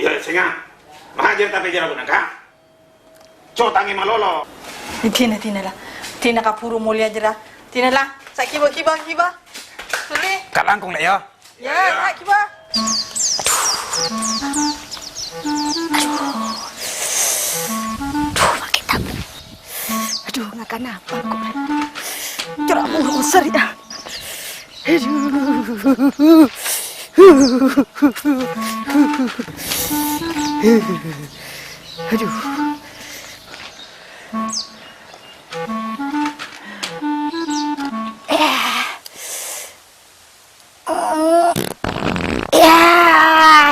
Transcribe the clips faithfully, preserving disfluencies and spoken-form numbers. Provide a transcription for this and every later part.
Sènga'. Mahajer tapè jârâ ghun engka'. Cotangè malolo. Dina, dina la. Dina kabhuru molèya jârâ. Dina la. Sa' ghibâ, ghibâ, ghibâ. Suli. Ka' langkong, Lè', yâ. Yâ, sa' ghibâ. Aduh. Aduh, makin tambah. Aduh, ngakan apa kok? Corak buru besar ya. Aduh. Aduh. Ya,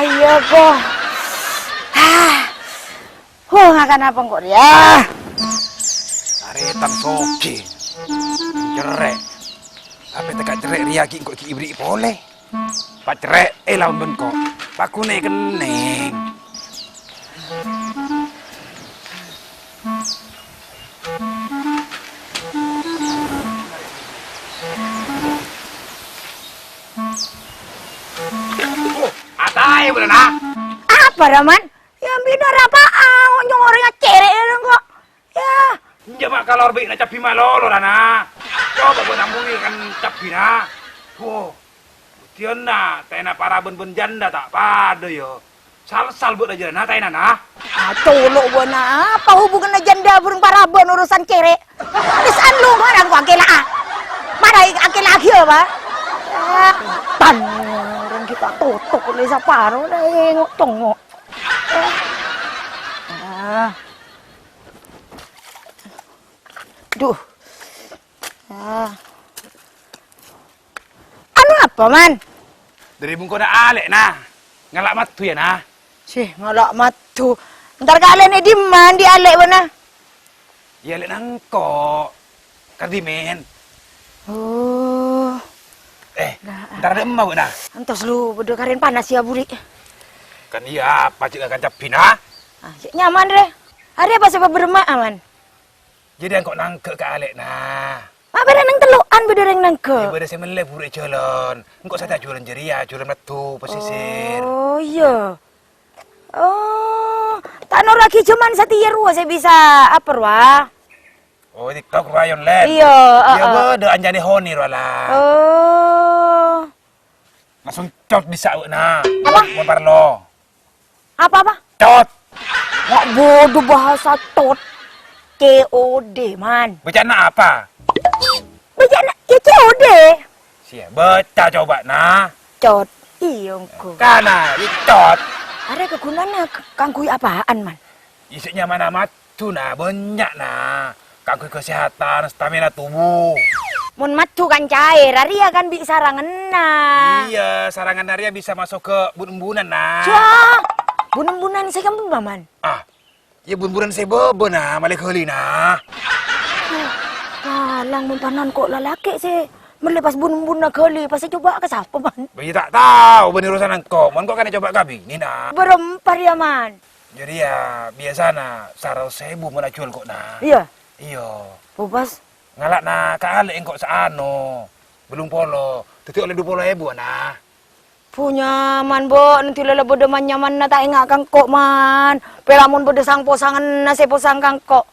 iya, kok. Ah. Huh, ngakan apa engko' rèya? Tarètan soghi. Cerrè'. Tapè tèka' cerrè' rèya ghi' engko' ghi' èberri'i polè. Pacerrè'è laon bân engko'. Paghunè kennèng. Oh, ataè bârâna. Apa, Raman? Ya, bina rapa, ah, nyong orèng acerrè' ya, engko'. Ya. Enjâ' ma' kalor bi'na cabbhi malolo, Rana. Coba bân ambuwi kan cabbhina. Wo. Budiyanna, taèna parabân bân janda ta' padâ, ya. Sal-sal bâ' rajâna taèna, na. Ah, colo' bâ'na, apa hubunganna janda bhâreng parabân urusan cerrè'? Wis anu, mara engko' akèla'a. Mara akèla'a ghiyâ, Pak. Ah, tan, orèng kita tutuk oleh saparo, na, engok-congok. Ah. Duh. Ah. Anu apa, Man? Dâri bengkona alè', na. Ngala' maddhu, ya, na. Sih, ngala' maddhu. Entar ka alè'na è dimma, andi' alè' bâ'na? Ya, alè'na engko'. Ka dimèn. Oh. Eh, entar dâ' emma, bâ'na? Entos lu, bâdâ karèn panas, ya, buri. Kan iyâ, apa cè' ngakan cabbhina? Ah, cè' nyaman, rè. Arè apa sè pabâremma'a, Man? Jadi engko' nangghâ' ka alè'na. Ma' bârâ' neng tello'an bâdâ orèng nangghâ'? Iyâ, bâdâ sè mellè buru è jhâlân. Engko' satèya jhâlân jârèya, jhâlân maddhu, pesisir. Oh, iyâ. Oh, ta' nora'aghi jhâman satèya rowa sè bisa apa rowa? Oh, TikTok rowa, online. Iyâ, iyâ, heeh. Bâdâ anjâna Honi rowa la. Oh. Langsung cot bisa, na. Apa? Mon parlo. Apa, apa? Cot. Wah, bodoh bahasa cot. C O D, Man. Bacana apa? Bacana, ya, C O D. Sia, baca coba, nah. Cot. Iya, engko. Kana, ya, cot. Arè kagunana k-, kangghuy apaan, Man? Isi nyaman amat. Maddhu, na, bânnya', na. Kaangghuy kasèhadhân, stamina tubuh. Mon maddhu kan cair, arèya kan bi' saranganna. Iyâ, saranganna rèya bisa maso' ka bun-embunan, na. Cah, bun-embunan sè kemma, Man? Ah, iyâ bun-embunan sè bâbâ, na, malè ghâli, na. Kalang mon panan ko' lalakè' sè mellè pas bun-embunna ghâli, pas ècoba' ka sapa, Man? Bâ, iyâ ta' tao, bânnè urusan engko'. Mon ko' kan ècoba' ka binè, na. Bârâmpa rèya, Man? Jârèya biyasana saratos èbu mon ajhuwâl ko', na. Iyâ? Iyâ. Oh, pas. Ngala'na ka alè' engko' saano, bâllung polo, dhâddhi ollè du polo èbu, na. Bânnya', Man, Bo', nanti lala bâdâ man-nyamanna ta' enga' ka engko', Man. Pèra' mon bâdâ sang-posanganna sè posang ka engko'.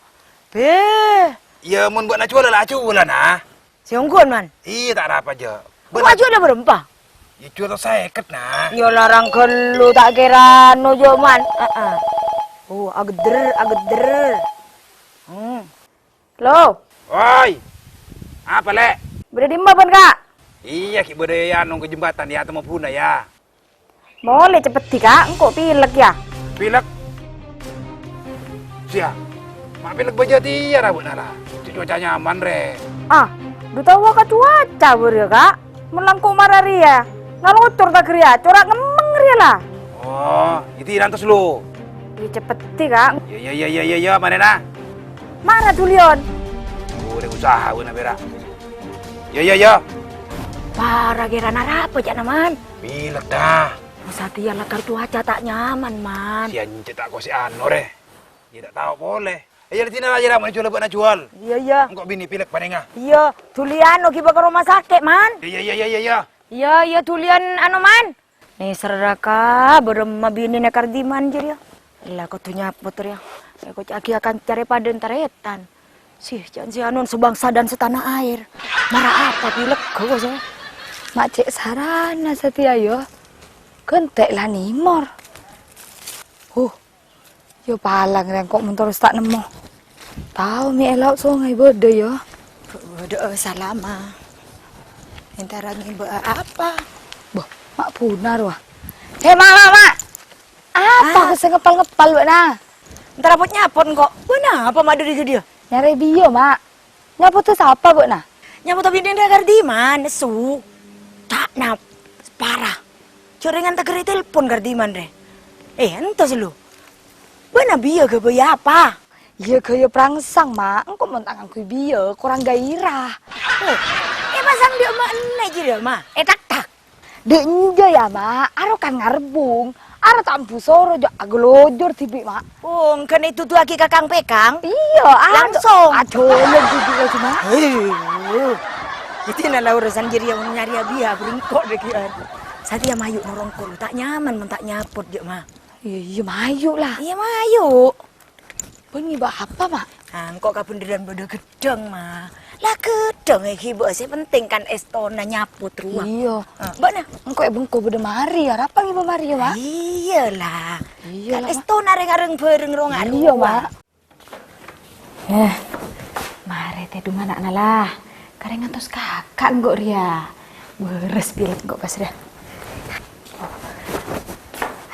Beh. Iyâ, mon bâ'na ajhuwâl, la ajhuwâl, na. Sè ongghuwân, Man? Iyâ, ta' arapa, jâ'. Bâ'na ajhuwâl bârâmpa? Iyâ, jhuwâl sèket, na. Iyâ, larang ghâllu, ta' kèra anu, jâ', Man. Heeh. Oh, agedder, agedder. Hmm. Lo. Woi. Apa, Lè'? Bâdâ dimma, bân, Ka'? Iyâ, ghi' bâdâ è anu ka jembatan, yâ, tèmmo buna, yâ. Molè ceppèddhi, Ka', engko' pilek, yâ. Pilek? Sia, ma' pilek bâjâ tèya ra bâ'na, la. Cè' cuaca nyaman, rè. Ah, du taowa ka cuaca bâriyâ, Ka'. Mon la engko' mara rèya, ngalocor ka ghâriyâ, cora' ngemmeng rèya, la. Oh, iti nantos, lo. Wi, ceppèddhi, Ka'. Iyâ, iyâ, iyâ, iyâ, iyâ, iyâ, marèna, na. Mara, duliyon. Orèng usaha, bâ'na, pèra'. Iyâ, iyâ, iyâ. Para kèra narapa, ca'na, Man? Pilek, dah. Satèya lakar cuaca ta' nyaman, Man. Sian cè' ta' kosè anu, rè. Iyâ, ta' tao polè. Iyâ, la dina la, iyâ, la, mon ajhuwâl, bâ'na ajhuwâl. Iyâ, iyâ. Engko' binè pilek, panènga. Iyâ, duliyan, ogi bâ' ka roma sakè', Man. Iyâ, iyâ, iyâ, iyâ, iyâ. Iyâ, iyâ, duliyan, anu, Man. Nèserra ka bârâmma binèna Kardiman jârèya. Ella kodhu nyapot rèya. Èkoca'aghi akanca rè padâ tarètan. Sih, jhân sè anon sebangsa dan setanah air. Mara apa pileggu sè? Ma' cè' sarana satèya, yâ. Ghântè' la nèmor. Huh, yâ palang rèng ko' mon terros ta' nemmo. Tao mè' è lao' songay bâdâ, yâ. Bâdâ, eh, Salama. Entara ngibâ'â apa? Bâh, ma' bunar, wah. He, Ma', Ma', Ma'! Apa Ah. sè ngepal-ngepal, bâ'na? Entara pot-nyapot, ko'. Bâ'na apa, Ma', dâri ghâdiyâ? Nyarè biyâ, Ma'. Nyapotta sapa bâ'na? Nyapotta binèna Kardiman, nesso. Ca'na para. Jhâ' rèng antaghârâ telpon Kardiman rè. Eh, entos lo. Bâ'na biyâ ghâbây apa? Iyâ ghâbây prangsang, Ma'. Engko' mon ta' ngangghuy biyâ, korang gairah. Oh, eh, pasang dâ' emma' ennè' jârèya, Ma'? Eh, tak-tak. Dâ' enjâ, yâ, Ma'. Aro kan ngarebbhung. Aro ta' embu soro, jhâ' aghâlojor dhibi', Ma'. Oh, engghâna èduduwâghi ka Kang Pekang? Iyâ, ado. Langsung. Adolan dhibi', yâ, Ma'. Hei, iyâ, na la urusan jârèya, mon nyarèya biyâ, bârâmma engko' dhâggi'ân. Satèya mayu' norongko, ta' nyaman mon ta' nyapot, jhâ', Ma'. Iyâ, iyâ, mayu' la. Iyâ, mayu'. Bâ'na ngibâ apa, Ma'? Ah, engko' kabhendherrân bâdâ ghâddhâng, Ma'. La ghâddhâng èghibâ'â, sè penting kan èstona nyapot rowa. Iyâ. Ah, bâ'na? Engko' è bengko bâdâ marè, arapa ngibâ marè, yâ, Ma'? Iyâ la. Iyâ la, Ma'. Kan èstona rèng-arèng bhâreng rowa. Iyâ, Ma'. Eh, marè tèdhung ana'na la. Karè ngantos kaka' engko' rèya. Bârâs pileg engko' pas rèya.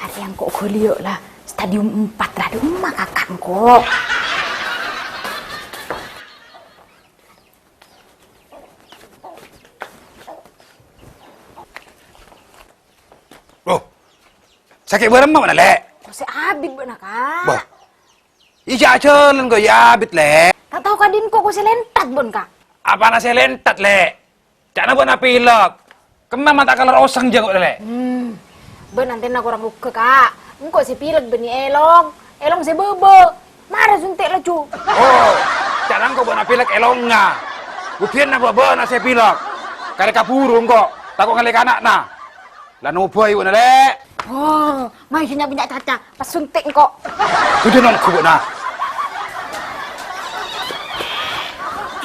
Arèya engko' ghâliyâ' la, stadium empat la, dâ' emma' kaka' engko'. Loh, sakè' bârâmma bâ'na, Lè'? Kosè abit bâ'na, Ka'. Bâh. Iyâ, jhâ' ajhâlân ko', iyâ abit, Lè'. Ta' tao kadhin ko' kosè lentat, bâ'na, Ka'. Apana sè lentat, Lè'? Ca'na bâ'na pileg. Kemma ma' ta' kalèro oseng jhâ' ko', Lè'. Hmm. Bâ'na antèna korang ghugghâ, Ka'. Engko' sè pileg bânnè èlong, èlong sè bâbâ. Mara suntik laju. Oh, ca'na engko' bâ'na pileg èlongnga. Budiyânna bâ-, bâ'na sè pileg. Karè kabhuru engko', tako' ngallè ka ana'na. La nobâi bâ'na, Lè'. Oh, mayu' sè nya-, nya-, caca, pas suntik engko'. Kodhu nongghu bâ'na.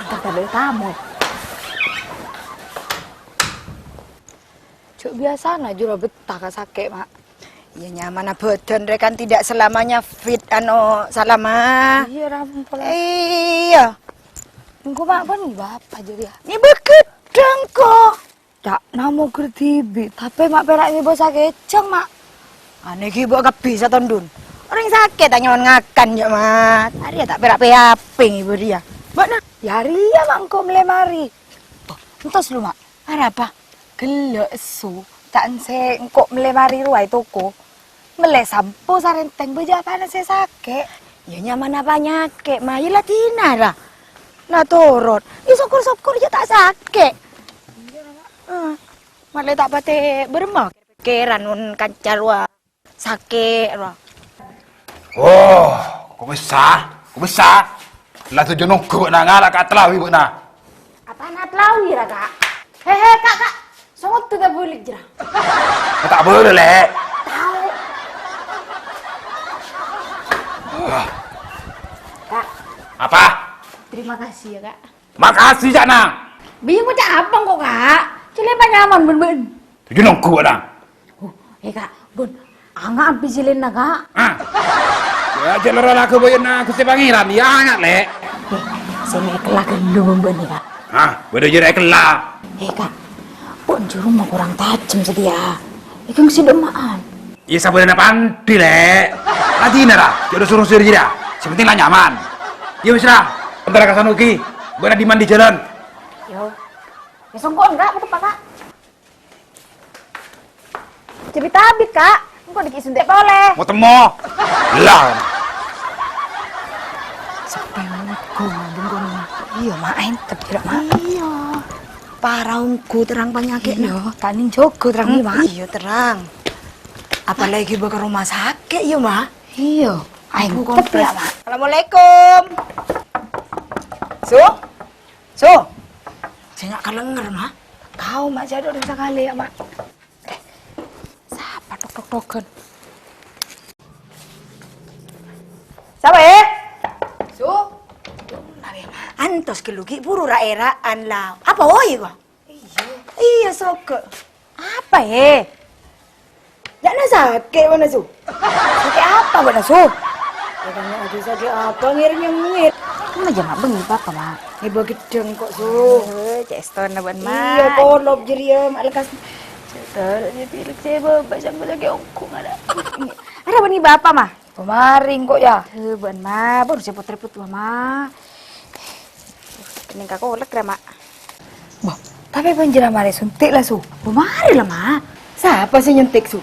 Entar tadâ' tamoy. Jhâ' biyasana jhurâ bettah ka sakè', Ma'. Iyâ, nyamana bhâdhân rè kan tidak selamanya fit, ano, Salama. Iyâ, rampol. Iyâ. Engko' Ma' bân bapa jârèya. Nè bâgâdhâng ko'. Ca'na mogher dhibi', tapè ma' pèra' ngibâ sakejjhâng, Ma'. Anè ghibâ kabbhi satondhun. Orèng sakè' ta' nyaman ngakan, jhâ', Ma'. Arèya ta' pèra' pè-apè ngibâ rèya. Bâ'na? Yâ rèya, Ma', engko' mellè marè. Bâh, entos lu, Ma'. Arapa? Ghellâ' esso, ca'na sè engko' mellè marè rowa è toko. Mellè sampo sarèntèng bâjâ apana sè sakè'? Yâ nyamana panyakè', Ma', yâ la dinara. La torot. Yâ sokkor-sokkor jhâ' ta' sakè'. Ah, malè ta' patè bârâmma. Kèran mon kanca rowa sakè' rowa. Oh, kok bisa? Kok bisa? La toju' nongghu bâ'na ngala' ka atlawi bâ'na. Apana atlawi ra, Ka'? He, he, Ka', Ka'. Songot tuh gak boleh jera. Ta' bâlâ, Lè'. Tahu. Wah. Kak. Apa? Terima kasih ya, Kak. Makasih, ca'na. Bingung cak apa kok, Kak? Cile apa nyaman, ben-ben? Toju' nongghu bâ'na. Oh, eh, Kak, bun, anga' abis silenna, Kak. Ah. Yâ, jhâ' lara lagu bâjâna Ghustè Pangèran, yâ, anga', Lè'. Eh, sè mèkella ghâllu bân bâ'na, Kak. Hah, bâdâ jârèya èkella. Eh, Kak, bun jurumma korang tajem satèya. Èghângsi dâ' emma'an. Iyâ, sabâlâna pandhi, Lè'. Ladina, ra, jhâ' soro-soro jârèya. Sè pentèng la nyaman. Iyâ, wis, ra, entara ka Sanuki. Bâ'na dimman è jhâlân. Yo. Yâ, songko'an, Kak, pateppa', Kak. Cerita abit, Kak. Engko' dikit suntik polè. Mau temo. Lah. Sampai ngomong, bengkong. Iyâ, Ma', entep, jera, Ma'. Iyâ. Para ongghu terrang panyakè'na. Iyâ, ta' nèng jhâgâ terrang, Ma'. Iyâ, terrang. Apalagi bâ' ka rumah sakit, yâ, Ma'. Iyâ, entep, jera, Ma'. Assalamualaikum. Su? Su? Sè nya' kalènger, Ma'. Tao, Ma', jhâ' dâ' sakalè, yâ, Ma'. Eh, Rogan. Sapa, è? Su. Antos ghâllu ghi' buru ra-èra'an la. Apa, oi, kok? Iyâ. Iyâ, soghâ. Apa, è? Jâ' na sakè' bâ'na, Su. Sakè' apa bâ'na, Su? Yâ, tanya aja sakè' apa, ngèr-nyengèr. Mana jâ' ma' bengngè apa, Ma'? Ngèbâ ghâddhâng kok, Su. Eh, cè' èstona bâ'na, Ma'. Iyâ, kolop jârèya, ma' lekkas. Cè' tara jâ' pilek cè' bâbâ, sangko sakè' ongghu ngara. Ara bâ'na ngèbâ apa, Ma'? Pamaring kok, yâ. Eh, bâ'na, Ma', buru sè pot-rèpot, wah, Ma'. Kennèng ka kolek, ra, Ma'. Bâh, tapè bân jârèya marè suntik la, Su? Bâh, marè la, Ma'. Sapa sè nyuntik, Su?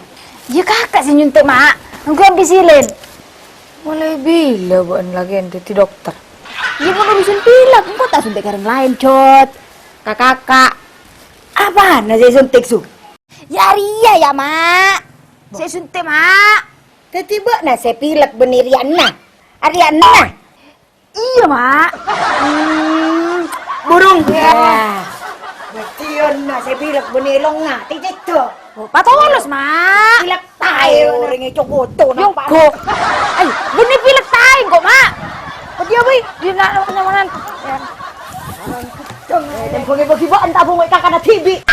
Yâ, kaka' sè nyuntik, Ma'. Engko' ambi silin. Molaè bilâ bâ'na lakèna dhâddhi dokter? Yâ, mon urusan pilek, engko' ta' suntik ka orèng laèn, Jot. Ka kaka'. Apana sè suntik, Su? Yâ, arèya, yâ, Ma'. Sè suntik, Ma'. Dhâddhi bâ'na sè pilek bânnè Riana? Ariana? Iyâ, Ma'. Hmm, burung. Yâ. Dhâddhi ana sè pilek bânnè longnga, tècèdhâ. Oh, patolos, Ma'. Pilek taè orèng è cokotona. Yonggo. Ay, bânnè pilek taè kok, Ma'. Padiya, Boy? Di na-, nyamanan. Yâ. Dong, bâgi-bâgi bâ'na ta' bungko kakana dhibi'.